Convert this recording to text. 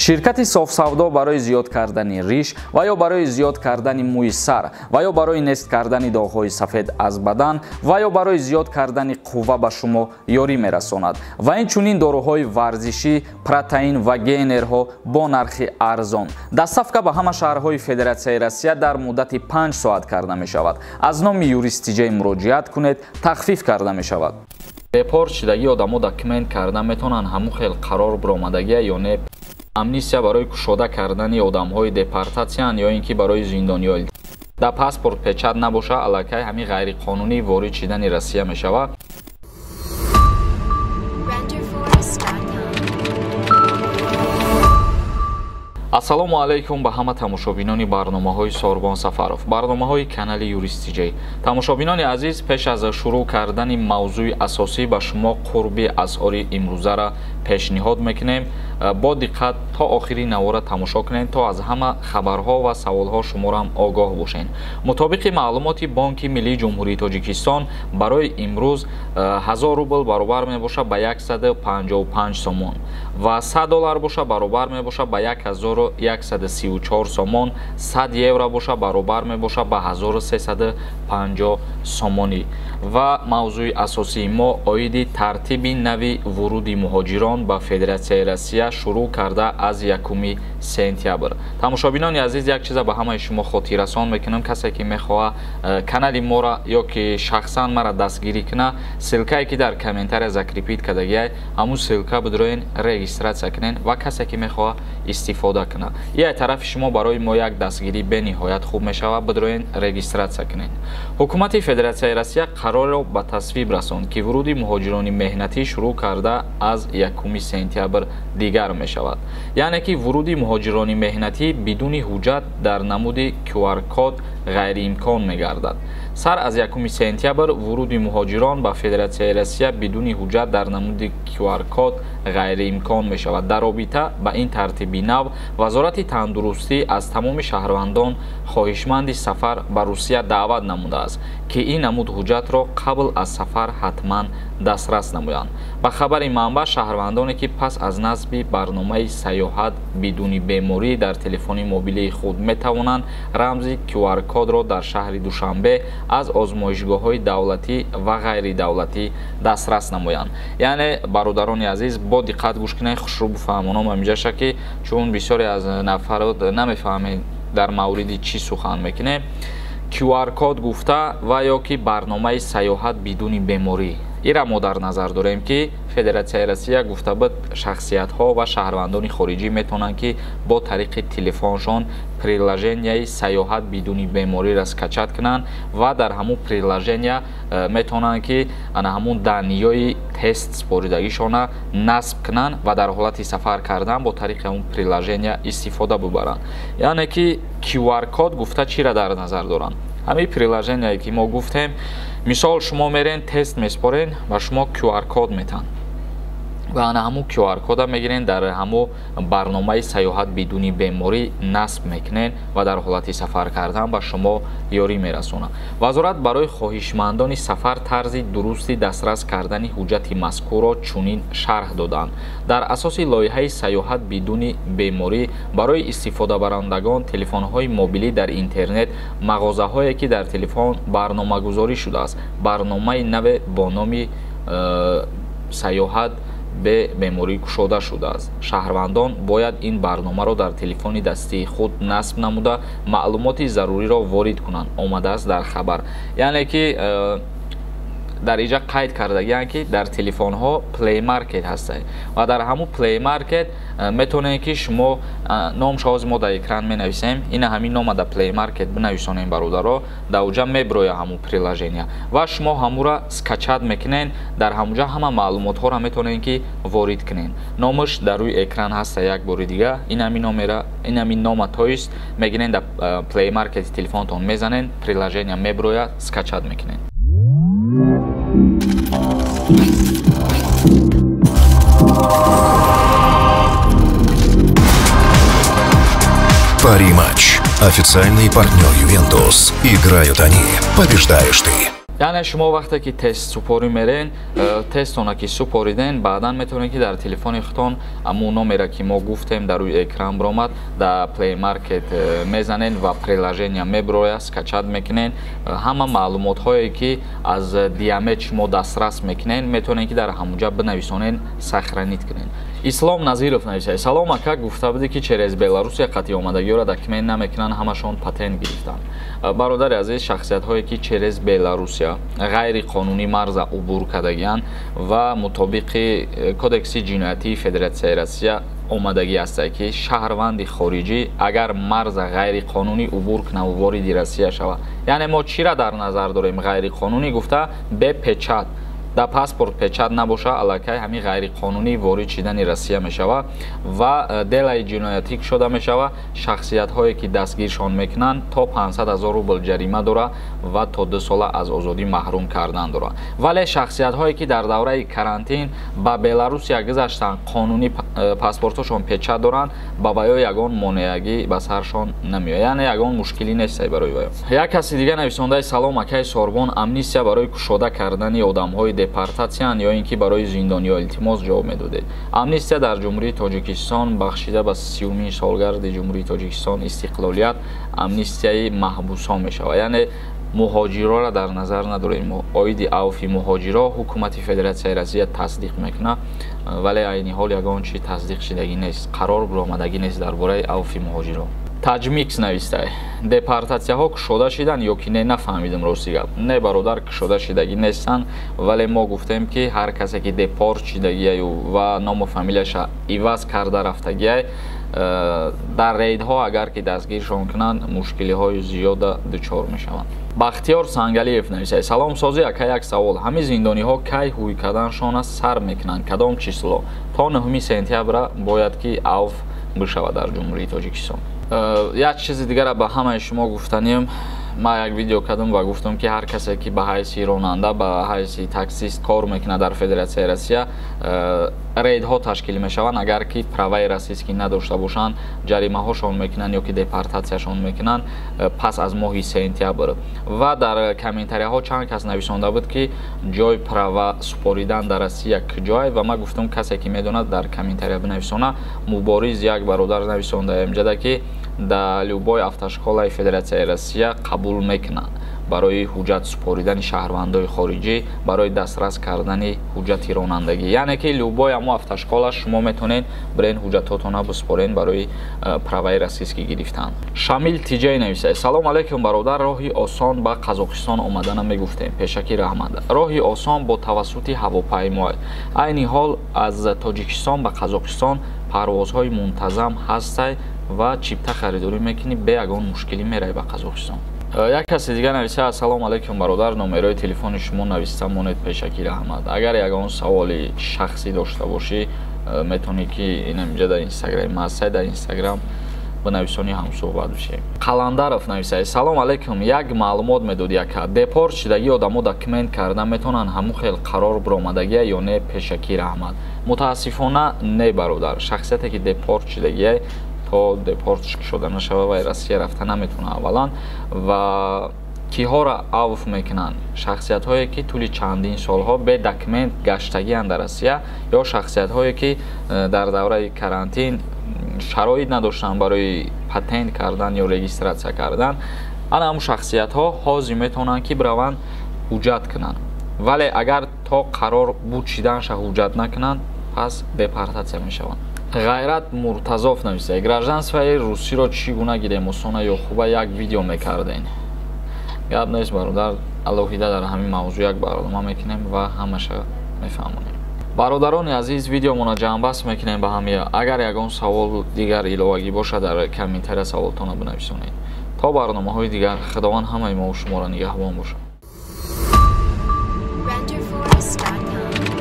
Ширкати Софсавдо барои зиёд кардани риш ва ё барои зиёд кардани мӯи сар ва ё барои нест кардани доғҳои сафед аз бадан ва ё барои зиёд кардани қувва ба шумо ёрӣ мерасонад ва инчунин доруҳои варзишӣ, протеин ва гейнерҳо бо нархи арзон. Доставка ба ҳама шаҳрҳои Федератсияи Россия дар муддати 5 соат карда мешавад. Аз номи Юрист Тиҷей муроҷиат кунед, тахфиф карда мешавад. Депорт шудагӣ одамо документ карда метавонанд, ҳамун хел қарор биромадагия ё не? Амнистия барои кушода кардани одамҳои депортатсиян ё ин ки барои зиндониҳо. Дар паспорт печат набоша, аллакай ҳамин ғайриқонунӣ ворид шидани Россия мешавад. Ассалому алайкум ба ҳама тамошобинони барномаҳои Сорбон Сафаров, барномаҳои канали Юрист Тиҷей. Тамошобинони азиз, пеш аз шурӯъ кардани мавзӯи асосӣ ба шумо қурби асъори имрӯзаро пешниҳод мекунем. Бо диққат то охири навора тамошо кунед, то аз ҳама хабарҳо ва саволҳо шуморо огоҳ бошед. Мутобиқи маълумоти Бонки Миллии Ҷумҳурии Тоҷикистон барои имрӯз 1000 рубл баробар мебошад ба 155 сомон ва 100 доллар боша баробар мебошад ба 1134 сомон, 100 евро боша баробар мебошад ба 1350 сомонӣ. Ва мавзӯи асосии мо оиди тартиби нави вуруди муҳоҷирон ба Федератсияи Россия шурӯъ карда аз 1 сентябр. Тамошобинони азиз, як чиза ба ҳамаи шумо хотиррасон мекунам. Касе ки мехоҳад канали моро ё ки шахсан мара дастгирӣ кунад, ссылкае ки дар комментария закрепить кардагиай, ҳамун ссылка бидроен, регистрация кунен ва касе ки мехоҳад истифода кунад. Ия тарафи шумо барои мо як дастгирӣ бениҳоят хуб мешавад, бидроен, регистрация кунен. Ҳукумати Федератсияи Россия қарорро ба тасвиб расонд, ки вуруди муҳоҷирони меҳнатӣ шурӯъ карда аз 1 сентябр дигар мешавад. Яъне ки вуруди муҳоҷирони меҳнатӣ бидуни ҳуҷҷат дар намуди QR-код ғайриимкон мегардад. Сар аз 1 сентябр вуруди муҳоҷирон ба Федератсияи Россия бидуни ҳуҷҷат дар намуди QR-код ғайриимкон мешавад. Дар робита ба ин тартиби нав Вазорати тандурустӣ аз тамоми шаҳрвандон хоҳишманди сафар ба Русия даъват намудааст, ки ин намуд ҳуҷҷатро қабл аз сафар ҳатман дастрас намоянд. Ба хабари манбаъ, шаҳрвандоне ки пас аз насби барномаи сайёҳат бидуни беморӣ дар телефони мобилии худ метавонанд рамзи QR-кодро дар шаҳри Душанбе аз озмоишгоҳҳои давлатӣ ва ғайридавлатӣ дастрас намоянд. Яъне, бародарони азиз, бо диққат гӯш кунед, хушрӯ бифаҳмонам ҳаминҷаша, ки чун бисёре аз нафарот намефаҳмед дар мавриди чӣ сухан мекунем. QR-код гуфта ва ё ки барномаи сайёҳат бидуни беморӣ. Ира мо дар назар дорем, ки Федератсияи Россия гуфта буд, шахсиятҳо ва шаҳрвандони хориҷӣ метавонанд, ки бо тариқи телефоншон приложенияи сайёҳат бидуни бемориро скачать кунанд ва дар ҳамун приложения метавонанд, ки ана ҳамун данныеи тест споридагишона насб кунанд ва дар ҳолати сафар кардан бо тариқи ҳамун приложения истифода бубаранд. Яъне ки QR-код гуфта чиро дар назар доранд? Ҳамин приложение ки мо гуфтем, мисол шумо мерен, тест меспорен ва шумо QR-код метаҳанд ва ана ҳамун QR-кода мегирен, дар ҳамун барномаи сайёҳат бидуни беморӣ насб мекунен ва дар ҳолати сафар кардан ба шумо ёрӣ мерасонад. Вазорат барои хоҳишмандони сафар тарзи дурусти дастрас кардани ҳуҷҷати мазкурро чунин шарҳ доданд. Дар асоси лоиҳаи сайёҳат бидуни беморӣ барои истифодабарандагон телефонҳои мобилӣ дар интернет мағозаҳое ки дар телефон барномагузорӣ шудааст, барномаи наве бо номи сайёҳат бе беморӣ кушода шудааст. Шаҳрвандон бояд ин барномаро дар телефони дастии худ насб намуда маълумоти заруриро ворид кунанд, омадааст дар хабар. Яъне ки дар инҷа қайд кардагиянд, ки дар телефонҳо Play Market ҳастанд ва дар ҳамун Play Market метавонед, ки шумо номша ҳозир мо дар экран менависем, ина ҳамин нома дар Play Market бинависонем, бародаро, дар уҷа меброя ҳамун приложения ва шумо ҳамура скачать мекунед, дар ҳамуҷа ҳама маълумотҳоро метавонед, ки ворид кунед. Номаш дар рӯи экран ҳаста, як бори дига ин ҳамин номера, ин ҳамин нома тоист мегирен, дар Play Market телефонтон мезанен, приложения меброя, скачать мекунед. Пари Матч. Официальный партнер Ювентус. Играют они. Побеждаешь ты. Яъне шумо вақте ки тест супорӣ мерен, тестона ки супориден, баъдан метавонед ки дар телефони худтон аму номере ки мо гуфтем дар рӯи экран биромад, дар Play Market мезанен ва приложение мебирояд, скачать мекунен. Ҳама маълумотҳое ки аз Диамед шумо дастрас мекунен, метавонед ки дар ҳамунҷа бинависонен, сохранить кунен. Ислом Назиров нависад: салом ака, гуфта будӣ ки через Беларусия қатъи омадагиёро документ намекунанд, ҳамашон патент гирифтанд. Бародари азиз, шахсиятҳое ки через Беларусия ғайриқонунӣ марза убур кардагианд ва мутобиқи Кодекси ҷиноятии Федератсияи Россия омадагӣ ҳастад, ки шаҳрванди хориҷӣ агар марза ғайриқонунӣ убур кунад ва вориди Россия шавад, яъне мо чиро дар назар дорем ғайриқонунӣ гуфта? Бе печать, дар паспорт печать набоша, аллакай ҳамин ғайриқонунӣ ворид шидани Россия мешавад ва делаи ҷиноятӣ кушода мешавад. Шахсиятҳое ки дастгиршон мекунанд, то 500 000 рубл ҷарима дорад ва то 2 сола аз озодӣ маҳрум кардан дорад. Вале шахсиятҳое ки дар давраи карантин ба Беларусия гузаштанд, қонунӣ паспортҳошон печать доранд, ба ваё ягон монеагӣ ба саршон намеояд, яъне ягон мушкилӣ нест барои ваё. Як каси дига нависондаи: салом акаи Сорбон, амнистия барои кушода кардани одамҳои депортатсиян ё ин ки барои зиндониё? Илтимос, ҷавоб медодед. Амнистия дар Ҷумҳурии Тоҷикистон бахшида ба 30-умин солгарди Ҷумҳурии Тоҷикистон истиқлолият амнистияи маҳбусҳо мешавад, яъне муҳоҷироро дар назар надорем. Оиди авфи муҳоҷиро ҳукумати Федератсияи Россия тасдиқ мекунад, вале айни ҳол ягон чи тасдиқ шидагӣ нест, қарор биромадагӣ нест дар бораи авфи муҳоҷиро. Таҷмикс навистай: депортатсияҳо кушода шиданд ё ки не? Нафаҳмидим, рости гап. Не, бародар, кушода шидагӣ нестанд, вале мо гуфтем ки ҳар касе ки депорт шидагиаю ва ному фамилияша иваз карда рафтагиай, дар рейдҳо агар ки дастгиршон кунанд, мушкилиҳои зиёда дучор мешаванд. Бахтиёр Сангалиев нависад: салом созӣ ака, як савол: ҳамин зиндониҳо кай ҳуй карданшона сар мекунанд, кадом число? То 9 сентябра бояд ки авф бишавад дар Ҷумҳурии Тоҷикистон. Як чизи дигара ба ҳамаи шумо гуфтанем. Ман як видео кардам ва гуфтам, ки ҳар касе ки ба ҳайси ронанда, ба ҳайси таксист кор мекунад дар Федератсияи Россия, рейдҳо ташкил мешаванд. Агар ки праваи российский надошта бошанд, ҷаримаҳошон мекунанд ё ки депортатсияшон мекунанд пас аз моҳи сентябр. Ва дар комментарияҳо чанд кас нависонда буд, ки ҷои права супоридан дар Россия куҷое, ва ман гуфтам, касе ки медонад, дар комментария бинависона. Мубориз як бародар нависонда имҷада, ки дар любой автошколаи Федератсияи Россия қабул мекунанд барои ҳуҷҷат супоридани шаҳрвандои хориҷӣ, барои дастрас кардани ҳуҷҷати ронандагӣ. Яъне ки любой ҳамо автошкола шумо метавонед бирен, ҳуҷҷатҳотона бисупорен барои праваи российский гирифтан. Шамил Тиҷай нависад: салом алейкум бародар, роҳи осон ба Қазоқистон омадана мегуфтем, пешакӣ раҳмат. Роҳи осон бо тавассути ҳавопаймо. Айни ҳол аз Тоҷикистон ба Қазоқистон парвозҳои мунтазам ҳастай ва чипта харидорӣ мекунӣ, бе ягон мушкилӣ меравӣ ба Қазоқистон. Як каси дигар нависа: ассалому алайкум бародар, номерои телефони шумо нависта монед, пешакӣ раҳмат. Агар ягон саволи шахсӣ дошта бошӣ, метавонӣ ки инаминҷа дар Инстаграми ма ҳастай, дар Инстаграм бинависонӣ, ҳамсӯҳбат бишем. Қаландаров нависад: салом алайкум, як маълумот медод яка: депорт шидагии одамо документ карда метавонанд, ҳамун хел қарор биромадагия ё не? Пешакӣ раҳмат. Мутаассифона, не, бародар. Шахсияте ки депорт шидагия, то депорт шуда нашава, вай Россия рафта наметавонад аввалан. Ва киҳоро авф мекунанд? Шахсиятҳое ки тӯли чандин солҳо бе документ гаштагианд дар Россия ё шахсиятҳое ки дар давраи карантин шароит надоштанд барои патент кардан ё регистратсия кардан. Ана ҳамун шахсиятҳо ҳозир метавонанд ки бираванд, ҳуҷҷат кунанд, вале агар то қарор буд шиданша ҳуҷҷат накунанд, пас депортатсия мешаванд. Ғайрат Муртазов нависад: гражданствои русиро чӣ гуна гирем, осона ё хуба, як видео мекардем. Гап нест, бародар, алоҳида дар ҳамин мавзӯъ як барнома мекунем ва ҳамаша мефаҳмонем. Бародарони азиз, видеомона ҷамъбаст мекунем ба ҳамия. Агар ягон савол дигар иловагӣ бошад, дар комментария саволтонро бинависонед. То барномаҳои дигар, Худованд ҳамаи мову шуморо нигаҳбон бошад. Renderforest.com.